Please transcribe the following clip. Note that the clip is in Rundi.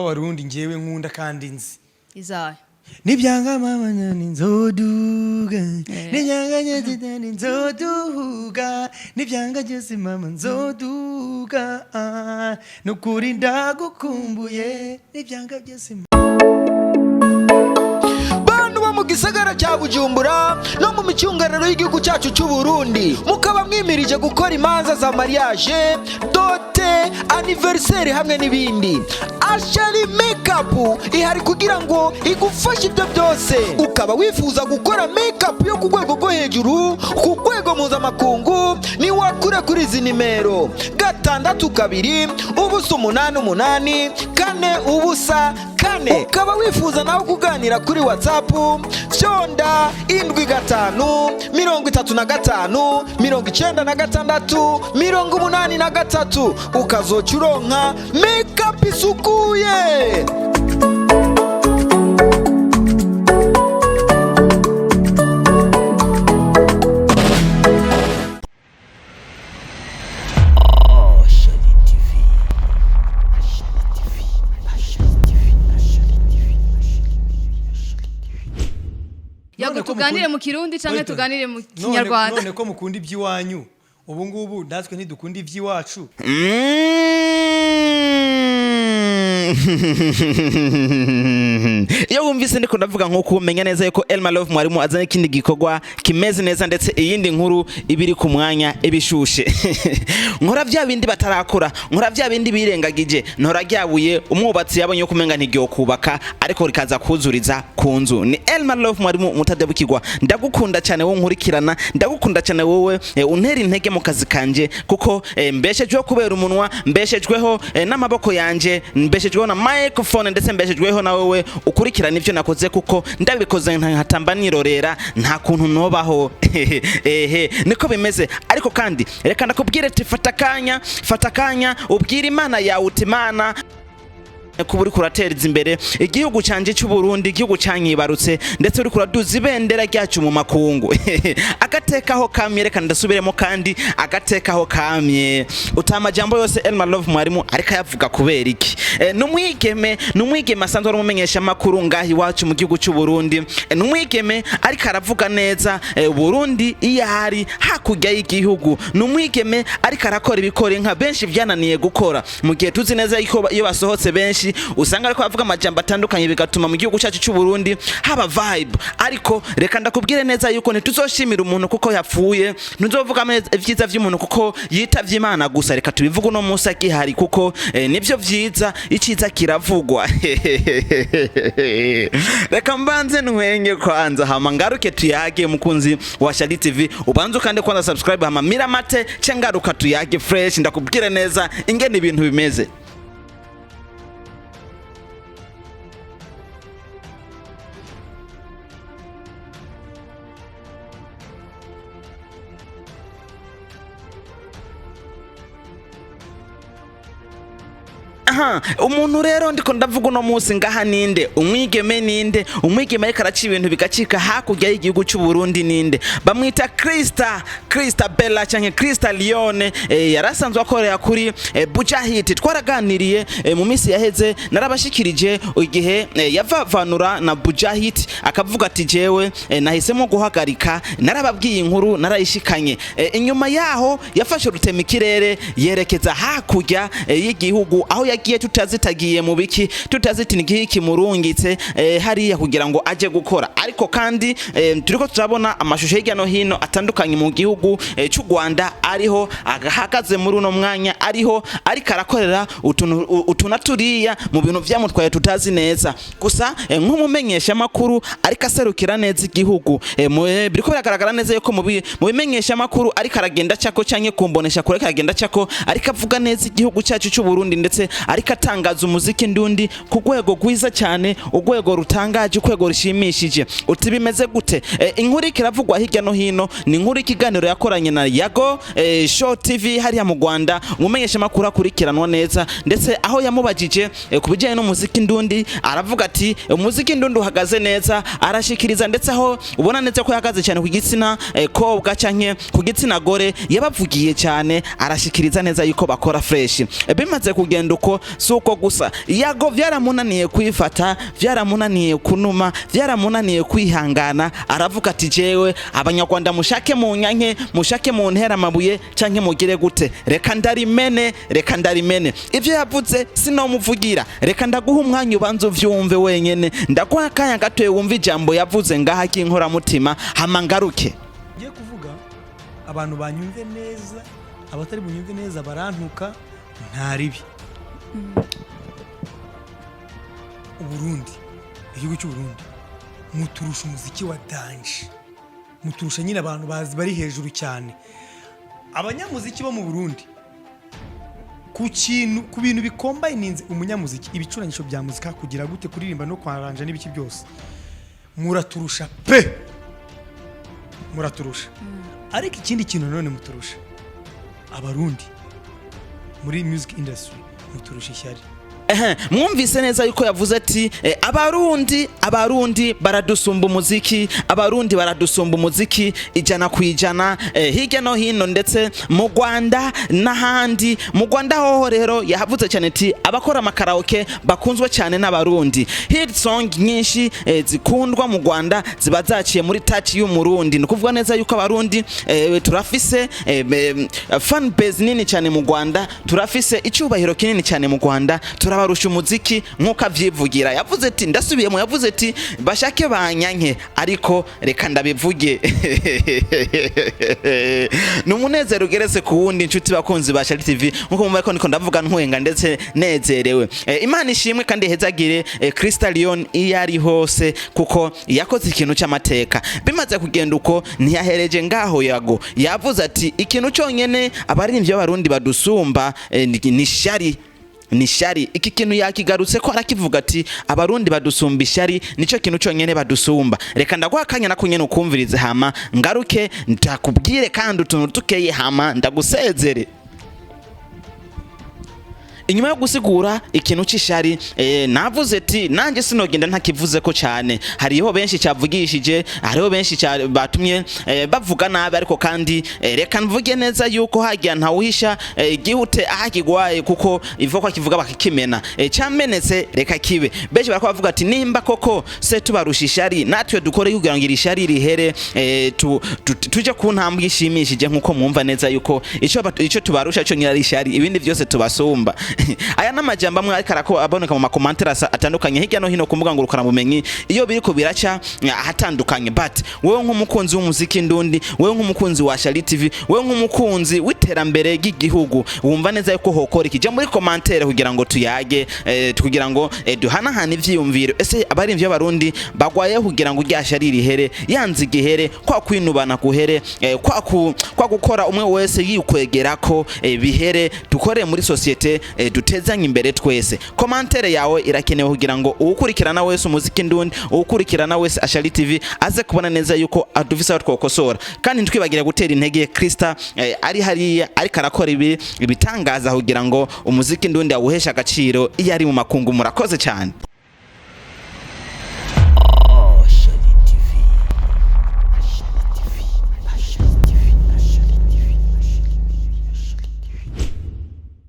W'Abarundi ngewe nkunda kandi nzi. Izayo. Nibyanga mama nyani nzoduga, nibyanga nyazidani nzoduga, nibyanga byose mama nzoduga. Ah, nukuri ndagukumbuye, nibyanga byose. Bantu bo mu gisagara cya Bujumbura no mu micungararo y'igihugu cyacu cy'u Burundi, mukaba mwimirije gukora imanza za mariage, dot, anniversaire hamwe n'ibindi, Ashali Makeup ihari kugira ngo igufashe ibyo byose. Ukaba wifuza gukora makeup yo ku rwego rwo hejuru, ku rwego mpuzamakungu, niwakure kuri izi nimero: 6208840 4. Ukaba wifuza nawe kuganira kuri WhatsApp, fyonda 75359683, ukazoca uronka makeup isukuye. Yago, None ko tuganire mukunda- mu Kirundi canke Wait, tuganire mu Kinyarwanda? None ko mukunda iby'iwanyu, ubu ngubu natwe ntidukunda iby'iwacu? Iyo wumvise ndiko ndavuga nk'uko, umenya neza yuko Elma Love mwarimu azanye ikindi gikorwa kimeze neza, ndetse iyindi nkuru ibiri ku mwanya ibishushe. Nkora vya bindi batarakora, nkora vya bindi birengagije, ntora ryabuye umwubatsi yabonye ko umenga ntiryo kubaka, ariko rikaza kuzuriza ku nzu. Ni Elma Love mwarimu mutadebukirwa. Ndagukunda cyane wowe nkurikirana, ndagukunda cyane wowe untera intege mu kazi kanje, kuko mbeshejweho kubera umunwa, mbeshejweho n'amaboko yanje, mbeshejweho na microphone, ndetse mbeshejweho na wewe ukurikirana ivyo nakoze, kuko ndabikoze nkatamba nirorera, nta kuntu nobaho. Ehe, niko bimeze. Ariko kandi reka ndakubwire ati fata akanya, fata akanya ubwire Imana yawe uti: "Imana, kuba uriko uratereza imbere igihugu canje cy'u Burundi, igihugu canyibarutse, ndetse uriko uraduza ibendera ryacu mu makungu." Agatekaho kamye, reka ndasubiremo kandi, agatekaho kamye. Utamajambo yose Elma Love mwarimu ariko ayavuga kubera iki? Numwigeme, numwigeme asanzwe ari umumenyesha makuru ngaha iwacu mu gihugu cy'u Burundi. Numwigeme ariko aravuga neza Burundi iyo ari hakurya y'igihugu. Numwigeme ariko arakora ibikora inka benshi byananiye gukora, mu gihe tuzi neza yuko iyo basohotse benshi usanga ariko bavuga amajambo atandukanye, bigatuma mu gihugu cyacu cy'u Burundi haba vibe. Ariko reka ndakubwire neza yuko ntituzoshimira umuntu kuko yapfuye, ntituzovuga ibyiza by'umuntu kuko yitavye Imana. Gusa reka tubivuge uno munsi akihari, kuko nivyo vyiza, iciza kiravugwa. Reka mbanze ntwenge kwanza, hama ngaruke tuyage. Mukunzi wa Shali TV, ubanze ukande kwanza subscribe, hama miramate cengaruka tuyage fresh, ndakubwire neza ingene ibintu bimeze. Aha, umuntu rero ndiko ndavuga uno munsi ngaha ninde? Umwigeme ninde? Umwigeme ariko araca ibintu bigacika hakurya y'igihugu cy'u Burundi ninde? Bamwita Krista, Krista Bella canke Krista Lione. Yarasanzwe akorera kuri Bujahid. Twaraganiriye mu minsi yaheze, narabashikirije igihe yavavanura na Bujahid, akavuga ati: "Jewe nahisemo guhagarika." Narababwiye inkuru, narayishikanye. Inyuma yaho yafashe rutema ikirere yerekeza hakurya y'igihugu, aho yagiye tutazitagiye mu biki, tutaziti ni kimurungitse hariya kugira ngo aje gukora. Ariko kandi turiko turabona amashusho hirya no hino atandukanye mu gihugu cy'u Rwanda, ariho ahagaze muri uno mwanya, ariho ariko arakorera utuntu utuna turiya mu bintu vyamutwaye tutazi neza. Gusa nk'umumenyesha makuru ariko aserukira neza igihugu, biriko biragaragara neza yuko mu bimenyesha makuru ariko aragenda cako, canke kumbonesha kure ariko aragenda cako, ariko avuga neza igihugu cyacu cy'u Burundi, ndetse ariko atangaza umuziki ndundi ku rwego rwiza cyane, urwego rutangaje, urwego rushimishije. Uti bimeze gute? Inkuru iriko iravugwa hirya no hino ni inkuru y'ikiganiro yakoranye na Yago Show TV hariya mu Rwanda, umumenyesha makuru akurikiranwa neza, ndetse aho yamubajije ku bijyanye n'umuziki ndundi, aravuga ati umuziki ndundi uhagaze neza. Arashikiriza, ndetse aho ubona neza ko yahagaze cyane ku gitsina kobwa canke ku gitsina gore, yabavugiye cyane, arashikiriza neza yuko bakora fresh. Bimaze kugenda uko. Si uko gusa, Yago vyaramunaniye kwifata, vyaramunaniye kunuma, vyaramunaniye kwihangana. Aravuga ati: "Jewe Abanyarwanda mushake mu nyanke, mushake mu ntera amabuye canke mugire gute, reka ndarimene, reka ndarimene." Ivyo yavuze sinomuvugira, reka ndaguha umwanya ubanza uvyumve wenyene. Ndaguha akanya gatoye wumve ijambo yavuze ngaha ry'inkoramutima, hama ngaruke. Ngiye kuvuga, abantu banyumve neza, abatari bunyumve neza barantuka, nta ribi. Uburundi, igihugu cy'Uburundi, muturusha umuziki wa danger, muturusha nyine abantu bazi bari hejuru cyane. Abanyamuziki bo mu Burundi, ku kintu, ku bintu bikombayininze umunyamuziki, ibicurangisho bya muzika, kugira gute, kuririmba no kwaranja n'ibiki byose, muraturusha pe, muraturusha. Ariko ikindi kintu nanone muturusha, Abarundi muri music industry, muturusha ishyari. Ehe, mwumvise neza yuko yavuze ati Abarundi baradusumba umuziki, Abarundi baradusumba umuziki 100%, hirya no hino, ndetse mu Rwanda n'ahandi. Mu Rwanda hoho rero yahavuze cyane ati abakora amakaraoke bakunzwe cyane n'Abarundi, hit song nyinshi zikundwa mu Rwanda ziba zaciye muri touch y'Umurundi. Ni ukuvuga neza yuko Abarundi turafise fan base nini cyane mu Rwanda, turafise icyubahiro kinini cyane mu Rwanda, turabarusha umuziki nk'uko avyivugira. Yavuze ati, ndasubiyemo, yavuze ati bashake banyanke ariko reka ndabivuge. Ni umunezero ugeretse ku wundi, inshuti bakunzi ba Shari TV, nkuko mumva ko niko ndavuga ntwenga ndetse nezerewe. Imana ishimwe kandi ihezagire Crystal Leon iyo ari hose, kuko yakoze ikintu cy'amateka. Bimaze kugenda uko, ntiyahereje ngaho. Yago yavuze ati ikintu cyonyene abaririmbyi b'Abarundi badusumba ni shari, ni shari. Iki kintu yakigarutse ko arakivuga ati Abarundi badusumba ishari, nicyo kintu cyonyene badusumba. Reka ndaguha akanya nako nyene ukumvirize, hama ngaruke ndakubwire kandi utuntu tukeye, hama ndagusezere. Inyuma yo gusigura ikintu c'ishari, navuze ati nanjye sinogenda ntakivuze ko cyane. Hariho benshi cyavugishije, hariho benshi batumye bavuga nabi, ariko kandi reka mvuge neza yuko hagiya ntawuhisha igihute aho kigwaye, kuko ivo ko akivuga bakakimena. Cyamenetse reka kibe. Benshi barako bavuga ati nimba koko se tubarusha ishari, natwe dukore kugira ngo iri shari rihere, tuje ku ntambwe ishimishije, nkuko mwumva neza yuko ico tubarusha cyo nyira ishari, ibindi byose tubasumba. Aya n'amajambo amwe ariko arako aboneka mu makomantere atandukanye hirya no hino ku mbuga ngurukanabumenyi iyo biriko biraca ahatandukanye. But wewe nk'umukunzi w'umuziki ndundi, wewe nk'umukunzi wa Shari TV, wewe nk'umukunzi w'iterambere ry'igihugu, wumva neza yuko hokora iki? Jya muri commentaire kugira ngo tuyage, kugira ngo duhanahane ivyiyumviro. Ese abarimvyi b'Abarundi bagwaye kugira ngo rya shari rihere, yanze igihere, kwa kwinubana guhere, kwa gukora umwe wese yikwegerako bihere, dukore muri société, dutezanye imbere twese? Commentaire yawe irakenewe kugira ngo uwukurikirana wese umuziki ndundi, uwukurikirana wese Ashali TV, aze kubona neza yuko adufise aho twokosora. Kandi ntitwibagire gutera intege Krista ari hariya ariko arakora ibi ibitangaza kugira ngo umuziki ndundi awuheshe agaciro iyo ari mu makungu. Murakoze cyane.